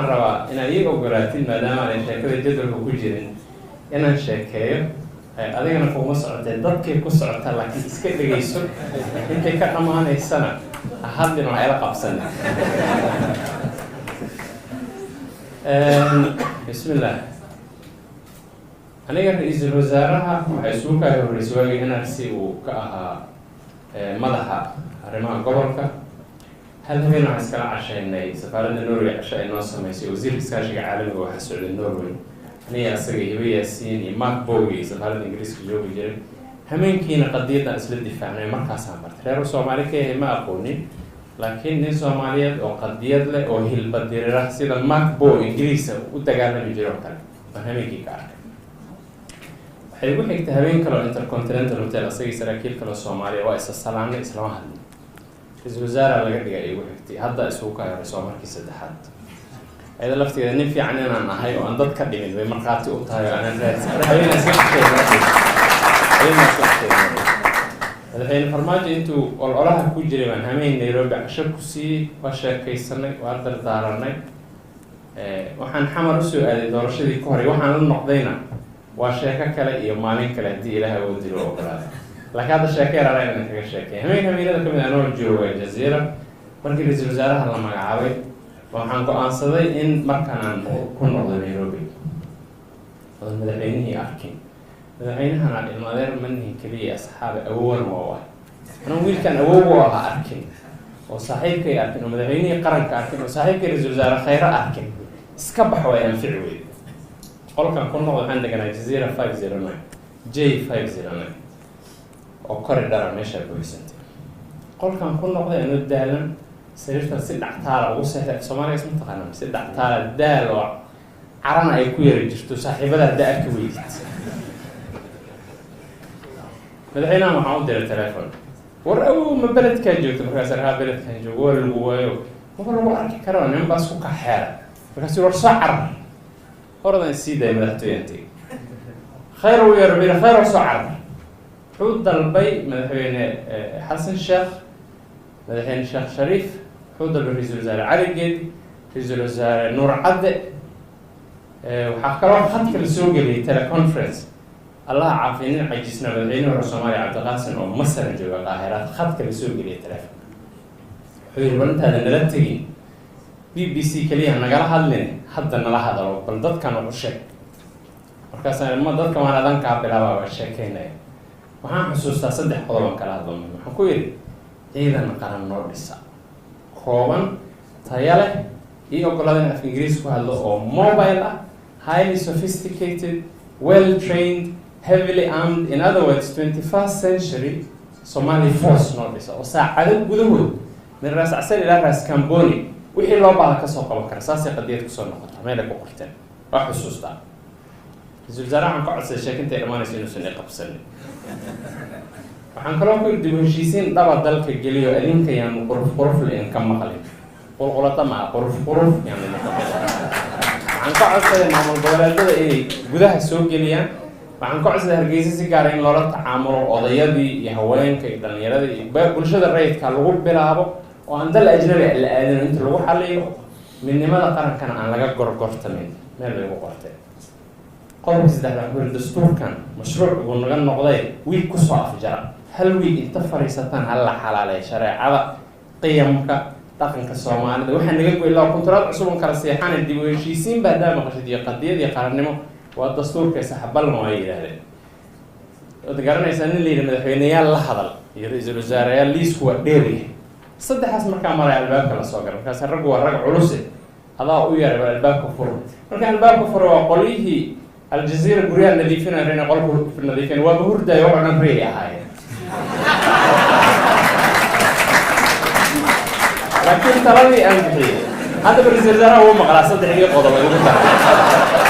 Rabaa inaad ii ogolaatid, maadaama aanay sheekada jadwalka ku jirin, inaan sheekeeyo. Adigana kuma socotee, dadkay ku socota, laakiin iska dhegayso. Intay ka dhammaanaysana ha hadlin oo ila qabsanin. Bismillah. Aniga ra-iisul wasaaraha waxay isugu kaay horreysay waagii NRC uu ka ahaa madaxa arrimaha gobolka. Hal habeen waxaan iskala cashaynay safaaradda Norway, casho ay noo sameysay. Wasiirka iskaashiga caalamiga waxaa socday Norway, aniga, asaga, Hibe Yaasiin iyo Mark Bogi, safaaradda Ingiriiska joogi jiray. Hameenkiina qadiyaddan isla difaacnay. Markaasaan bartay reer Soomaali ka yahay ma aqoonin, laakiin nin Soomaaliyeed oo qadiyad leh oo hilbadirira sida Mark Bo Ingiriisa u dagaalami jira oo kale baan hameenkii ka arkay. Waxay igu xigtay habeen kaleo Intercontinental Hotel, asagii saraakiil kaleo Soomaaliya waa isa salaanay, islama hadlin. Ra-iisul wasaara laga dhigay igu xigtay. Hadda isugu ka horeysa, waa markii saddexaad. Ayada laftigeeda nin fiican inaan ahay oo aan dad ka dhimin bay markhaati u tahay oo aanan raadsan. Habeenaa isla cashey. Madaxweyne Farmaajo intuu ololaha ku jiray baan hameen Nairobi casho ku siiyey. Waa sheekaysanay, waa dardaaranay. Waxaan Xamar usoo aaday doorashadii ka horay. Waxaan la noqdayna waa sheeko kale iyo maalin kale, haddii Ilaah awood dilo ogolaada. Laakiin hadda sheeko yaraara inaan kaga sheekay. Hameen hameenada kamid anoo jooga Jaziira, markii ra-iisul wasaaraha la magacaabay, waxaan go-aansaday in markaan aan ku noqdo Nairobi odan madaxweynihii arkin. Madaxweynahana ilma adeer manihin keliya, asxaabe, awowana waa u ah. Anuu wiilkan awow u ahaa arkin, oo saaxiibkay arkin, oo madaxweynihii qaranka arkin, oo saaxiibkay ra-iisul wasaare Khayre arkin, iska bax way anfici weyde. Qolkan ku noqdo, waxaan deganaa Jazeera 509, J 509, oo corridor meeshaa buuxsantay. Qolkan ku noqday anoo daalan, sariirtan si dhactaala ugu seexday. Soomaaliga isma taqaana, si dhactaala, daal oo carana ay ku yara jirto, saaxiibada hadda arki weydid. Madaxweynahan waxaan u diray telefon: "War awow, ma beledkaa joogto?" Markaas haa, beledkaan joogo. "Waa lagu waayo, maba lagu arki karo, niman baa isku kaxeera." Markaasu war soo carar. Horadan sii daayay, madaxtooyaan tegey. Khayr u yeero biri, "Khayr oo soo carar." Wuxuu dalbay madaxweyne Xasan Sheekh, madaxweyne Sheekh Shariif, wuxuu dalbay ra-iisul wasaare Cali Geedi, ra-iisul wasaare Nuur Cadde. Waxaa kaloo khadka la soo geliyay teleconference, Allaha caafiya, nin cajisna, madaxweyne hore Soomaaliya Cabdiqaasim oo Masar jooga, Qaahiraad, khadka la soo geliyay telefonka. Wuxuu yihi: "Bal intaada nala tegin, BBC keliya nagala hadlin, hadda nala hadalo, bal dadkan wax u sheeg." Markaasaan ma dadka waan adan kaa bilaabaa, waa sheekeynaya. Waxaan xusuustaa saddex qodob aan kala hadlo. Waxaan ku yidhi: "Ciidan qaran noo dhisa, kooban, taya leh, iyo ogolaada in af Ingiriis ku hadlo, oo mobile ah, highly sophisticated, well trained, heavily armed, in other words, 21st century Somali force noo dhisa, oo saacado gudahood min Raas Casal ilaa Raas Camboni wixii loo baahda kasoo qaban kara." Saasay qadiyad kusoo noqotaa, meelay ku qorteen waa xusuustaa. Ra-iisul wasaare waxaan ka codsaday sheekintay dhamaanaysa inuusan i qabsanin. Waxaan kaloo ku dib u heshiisiin dhaba dalka geliyo. Adinka yaanu quruf quruf la idinka maqlin, qulqulata maa, quruf quruf yaanu idinka maqlin. Waxaan ka codsaday maamul goboleedada inay gudaha soo geliyaan. Waxaan ka codsaday Hargeysa si gaara in loola tacaamulo, odayadii iyo haweenka iyo dhalinyarada iyo bulshada rayidka lagu bilaabo, oo aan dal ajnabi la aadino inta lagu xaliyo, midnimada qarankana aan laga gorgortamin. Meel bay ugu qorteen. Qodobka saddexdaad wuxuu yihi: "Dastuurkan mashruuc buu naga noqday, wiig kusoo afjara. Hal wiig inta fadhiisataan hala xalaaleey shareecada, qiyamka, dhaqanka Soomaalida." Waxaa naga goy laa kunturaad cusub on kala seexana. Dib u heshiisiin baa daa maqashid iyo qadiyad iyo qarannimo, waa dastuurka saxbalna waa yidhaahdeen. Waad garanaysaa nin la yidhi madaxweyneyaal la hadal iyo ra-iisul wasaareyaal, liisku waa dheeryahay. Saddexaas markaa maray, albaabka la soo gala. Markaas raggu waa rag culuse, adaa u yaray, bal albaabka furo. Marka albaabka furo, waa qolyihii Aljazeera guryaha nadiifinaya, inay qolku nadiifin, waaba hurdaayo, wax o dhan rey ahaayeen. Laakiin taladii aan bixiyey haddaba ra-iisul wasaaraha wuu maqlaa, saddexdii qodob ay ugu daray.